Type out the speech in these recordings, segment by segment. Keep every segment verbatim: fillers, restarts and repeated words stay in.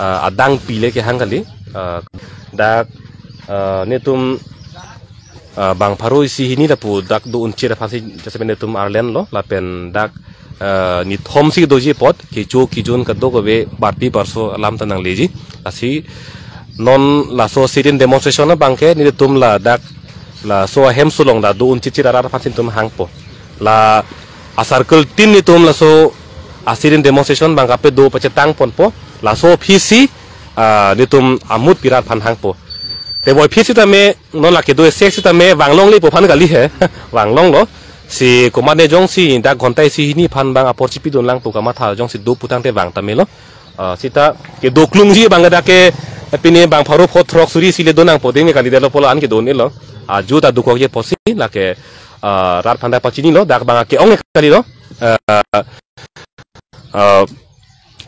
ah, adang pile kehang kali. Ah, dak, ah, netum, ah, bang pharo isi hini lapu dak do unchir aphansi jasemet netum arleng lo lapen dak, ah, nithom si doji apot kecho kejun kadokave barpi barso alam ta nangleji. Lasi non laso sit-in demonstration abangke netum ladak laso ahemso along dak do unchir chir arat aphansi netum hangpo. La a circle tin netum laso a sit-in demonstration abang kapedo pachetang ponpo. Laso aphi si, ah, netum amut pi rat aphan hangpo. Te voi aphi sitame non lake do esek sitame vanglonglepo aphan kali he. Vanglonglo. Si komatne jongsi dak ghonta isi hini aphan bang apor chipidun lang pu kamatha jongsi do putangte vang tame lo. Ah, seta kedo klungji abang dak ke pini bang pharo pho throk suri isi le do nangpo ding kali, detlo pulo an kedo-unlo. Aju ta dokokji apotsi lake, ah, rat aphan dak pachinilo, dak bang ke-ong kalilo. Ah, ah,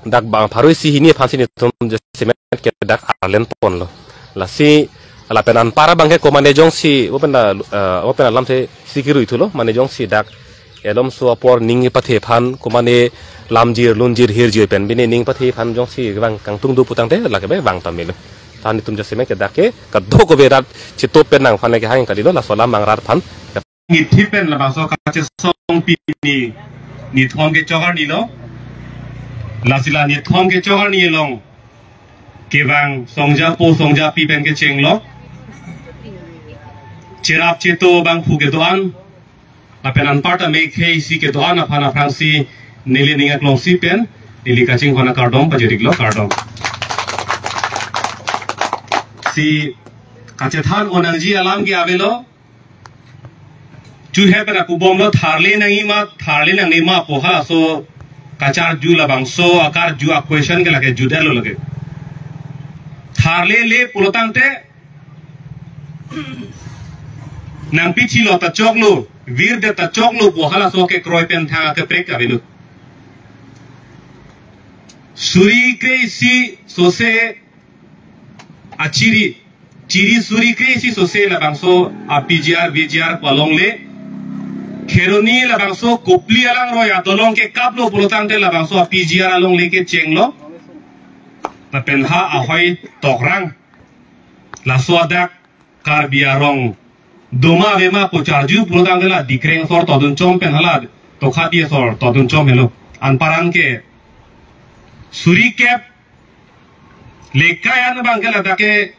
dak bang pharo isi hini aphansi netum jasemet ke dak arleng ponlo. Lasi lapen anpar abangke komatne jongsi open da, ah, open alamthe si kirui thulo, mane jongsi dak elomso apor ning pathe aphan komatne lamjir lunjir hirjir pen bini ning pathe aphan jongsi vang kangtung do putangte lake be vang tame lo. Ta netum jasemet ke dak ke kadokave rat chetop pen nang aphan ke hang kalilo, laso alam bang rat aphan. Nithip pen labangso kachesong pini nithom kechok arni lo. Lasi la nithom kechok arni along kevang songjapo songjapi pen kechenglo. Cherap cheto bangphu kedo-an lapen anparta mekhei si kedo-an aphan aphrangsi neli ning aklongsi pen neli kachinghon akardom pajiriklo, kardom. Si kachethan onangji alam ke avelo. Chu he pen akubomlo, tharle nangji ma, tharle nangne ma pu halaso kacharju labangso akarju a question ke lake judetlo lake. Tharlele pulotangte nangpichilo ta choklo, virdet ta choklo pu halaso kekroi pen thang kaprek avelo. Suri kre-isi sose achiri, chiri suri kre-isi sose labangso a P G R, V G R pu alongle. Kheroni labangso Kopili alangroi adolong kekaplo pulotangte labangso a P G R alongle kechenglo. Lapen ha ahoi tokrang. Laso adak Karbi arong doma avema pu charju pulotangte la Dikreng asor todun chom pen hala Tokhati asor todun chom helo. Anparan ke suri kep lekai an abangke ladak ke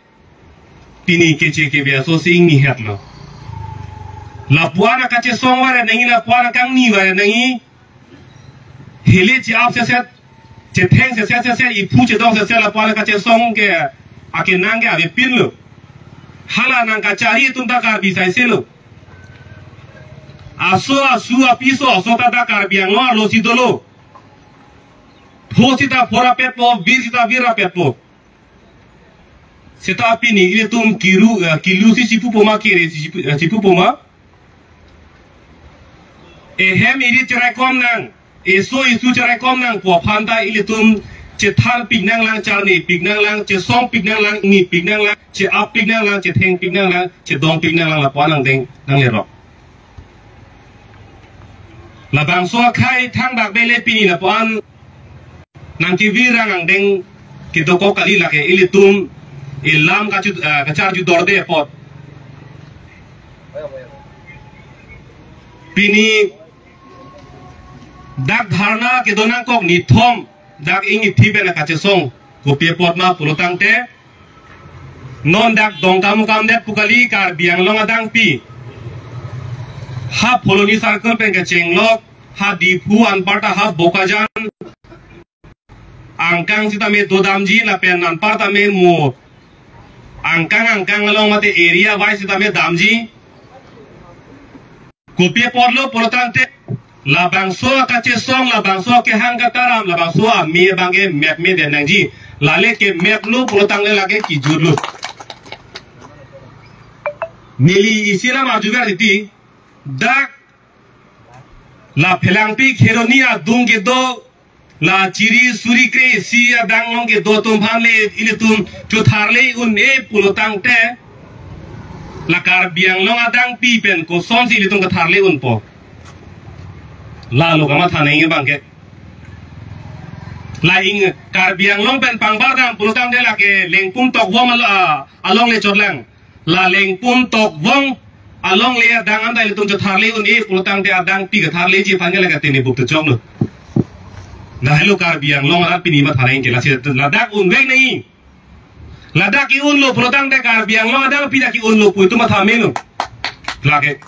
pini keche kebe aso si ingnihetlo. Lapuan akachesong vare nangji, lapuan akangni vare nangji. Hili che-ap seset, chetheng seset seset, iphu chedong seset, lapuan akachesong ke akenang ke avepinlo. Hala nangkachari atum ta Karbi saiselo. Aso asu apiso aso ta ta Karbi Anglong arlo si dolo. Pho sita pho rapetpo, vir sita vir rapetpo. Seta pini ilitum kiru, eh, kilu si chipupo ma, kere si chipu, eh, chipupo ma. Ehem iri cheraikom nang, eso esu cheraikom nang pu aphan ta ilitum chethan pik nanglang, charni pik nanglang, chesong pik nanglang, ni pik nanglang, che-ap pik nanglang, chetheng pik nanglang, chedong pik nanglang lapuan angdeng nanglerok. Labangso akhei thangbak bele pini lapuan nangkevirang angdeng kedokok kali, lake ilitum ilam kachu, eh, kacharju dorde apot. Pini dak dharna kedo nangkok nithom dak ingthip pen kachesong kopi apot ma pulotangte, non dak Dongkamukam det pu kali, Karbi Anglong adangpi. Ha Phuloni circle pen kechenglok, ha Diphu anparta ha Bokajan angkang sitame dodamji lapen anparta me mo angkang angkang along mate area wise sitame damji. Kopi apotlo pulotangte, labangso akachesong, labangso kehang kataram, labangso ame abangke map me den nangji. Lale ke map lo pulotangte lake kijut lo. Neli isi alam arjuver titi, dak la Phelangpi Kheroni adung kedo, la chiri suri kre-isi adang along kedo atum aphan le ilitum chotharle un-e pulotangte, la Karbi Anglong adangpi pen kosonsi ilitum katharle unpo? Lalo kamatha nangji abangke. La ing Karbi Anglong pen pangbar dam pulotangte lake Lengpum Tokvong alo-, ah, along le chotlang. La Lengpum Tokvong along le adang anta ilitum chotharle un-e pulotangte adang pi katharleji aphan ke lake tini buk te choklo. Lahelo Karbi Anglong arat pini matha nangji ke lasi ladak unvek nangji. Ladak ke-unlo pulotangte Karbi Anglong adang pi dak ke-unlo pu itum matha melo. Lake.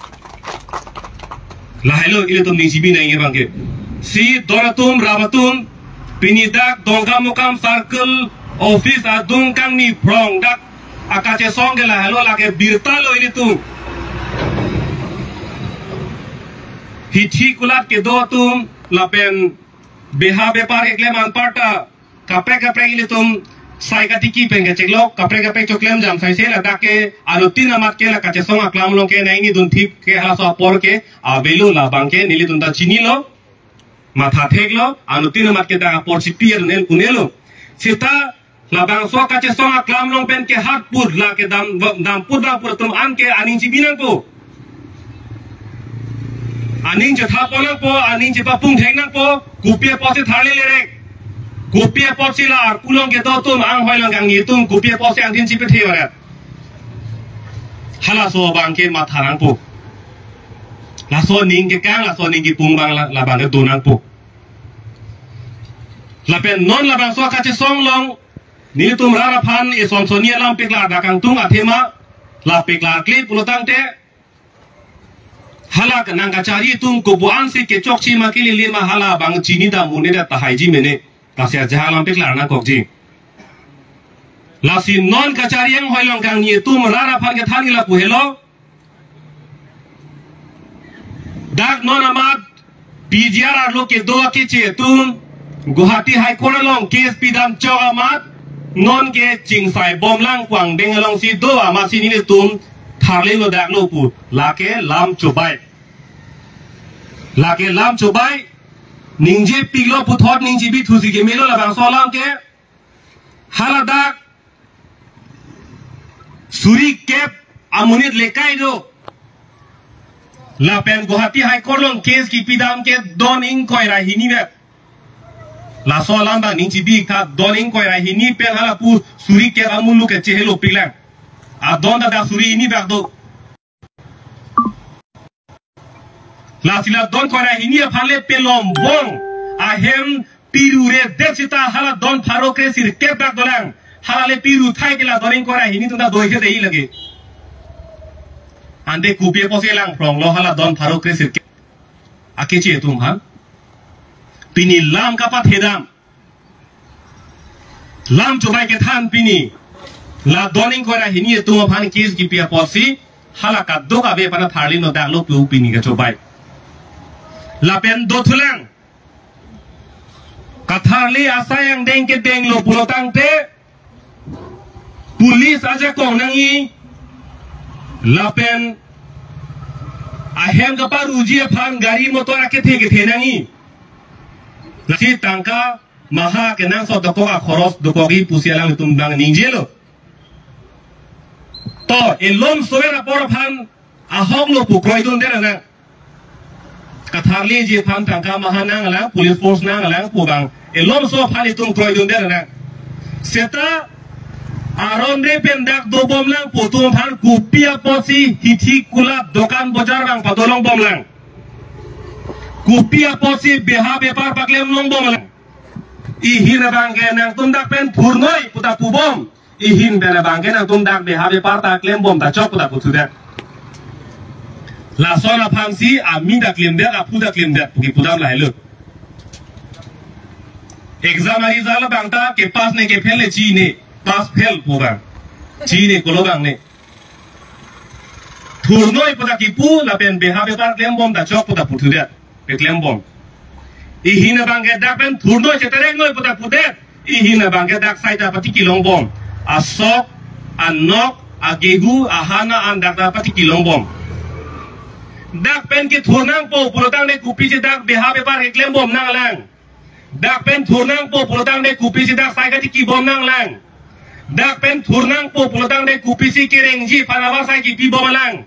Lahelo ilitum ning chibi nangji abang ke. Si don atum, ram atum, pini dak Dongkamukam Circle Office adung kangni phrong dak akachesong ke lahelo lake birta lo ilitum. Hithi kulat kedo atum lapen beha bepar keklem anparta kaprek kaprek ilitum sai katiki pen kecheklo, kaprek kaprek choklem jam saise ladak ke anuttin amat ke la kachesong aklam along ke nangji dun thip ke halaso apor ke avelo labang ke nelitum ta chinilo, matha theklo, anuttin amat ke dak apor chipi un-e un-elo. Seta labangso kachesong aklam along pen ke hat put lake dam, dam put dam put atum an ke aning chibi nangpo. Aning chetha pon nangpo, aning chepapung thek nangpo, kopi apotsi tharle lerek. Kopi apotsi la arpulong kedo atum anghoi along kangni atum kopi apotsi angthin chipethe varet. Halaso abang ke matha nangpo. Laso aning kekang, laso aning kepung abang la, labang ke do nangpo. Lapen non labangso kachesong along nelitum rat aphan eson sonni alam peklar dak kangtung athema la peklarkle pulotangte hala nang kachari atum kobo-an si kechokche ma kelele ma hala abang chini dam un-e det tahai ji mene. Lasi ajahak alam peklar nangkokji. Lasi non kachari anghoi along kangni atum rat aphan kethan ke lapu helo. Dak non amat P G R arlo kedo akeche atum Guwahati High Court along case pidam chok amat non ke chingsai bomlang pu angdeng alongsi do amatsi nelitum tharlelo daklo pu lake lam chobai. Lake lam chobai ningje piklo puthot ning chibi thusi kemelo labangso alam ke. Haladak suri kep amonit lekai do. Lapen Guwahati High Court along case kipidam ke don ingkoi ra hini bek. Laso alam abang ning chibi tha don ingkoi ra hini pen halapu suri kep amulu ke chehelo piklang. Adon ta dak suri hini bek do. Lasi la don ingkoi ra hini aphan le pelom bom ahem piru redet seta hala don pharo kre sirkep dak dolang. Hala le piru thai ke la don ingkoi ra hini atum ta doi ke dei lagi. Ante kopi apotsi lang phronglo hala don pharo kre sirkep. Akeche atum ha. Pini lam kapathedam. Lam chobai kethan pini. La don ingkoi ra hini atum aphan case kipi apotsi hala kadokave aphan tharlelo daklo pu pini kachobai. Lapen dothulang. Katharli asai angdeng kedenglo pulotangte police ajakong nangji. Lapen ahem kaparuji aphan gari motor akethe kethe nangji. Lasi tangka maha kenangsot dokok akhoros dokokji pusi alanglitum abang ningjelo. To, elom sover apor aphan ahoklo pu kroidundet nang. Katharliji aphan tangka maha nanglang, police force nanglang pu abang elomso aphan itum kroidundet nang. Seta aron re pen dak dobomlang pu atum aphan kopi apotsi hithi kulat dokan bojar abang padolong bomlang. Kopi apotsi beha bepar paklem long bomlang. Ihin abang ke nangtum dak pen thurnoi puta pubom. Ihin pen abang ke nangtum dak beha bepar ta klembom ta chok puta puthudet. Lason aphansi amin ta klemdet, aphu ta klemdet pu kipudam lahelo. Exam a-result abang ta ke pass ne ke fail le chini, pass fail pu abang. Chini kolo abang ne. Thurnoi puta kipu lapen beha bepar klembom ta chok puta puthudet. Peklembom. Ihin abang ke dak pen thurnoi cheterek noi puta pudet. Ihin abang ke dak sai ta pati kilongbom. Asok, anok, agehu, ahana an dak ta pati kilongbom. Dak pen kethurnangpo pulotangte kopisi dak beha bepar keklembom nanglang. Dak pen thurnangpo pulotangte kopisi dak sai katiki bom nanglang. Dak pen thurnangpo pulotangte kopisi kerengji aphan abar sai kipi bomlang.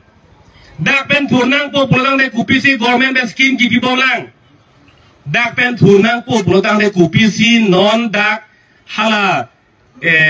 Dak pen thurnangpo pulotangte kopisi government pen scheme kipi bomlang. Dak pen thu nangpo pulo tangte kopisi non dak hala, eh,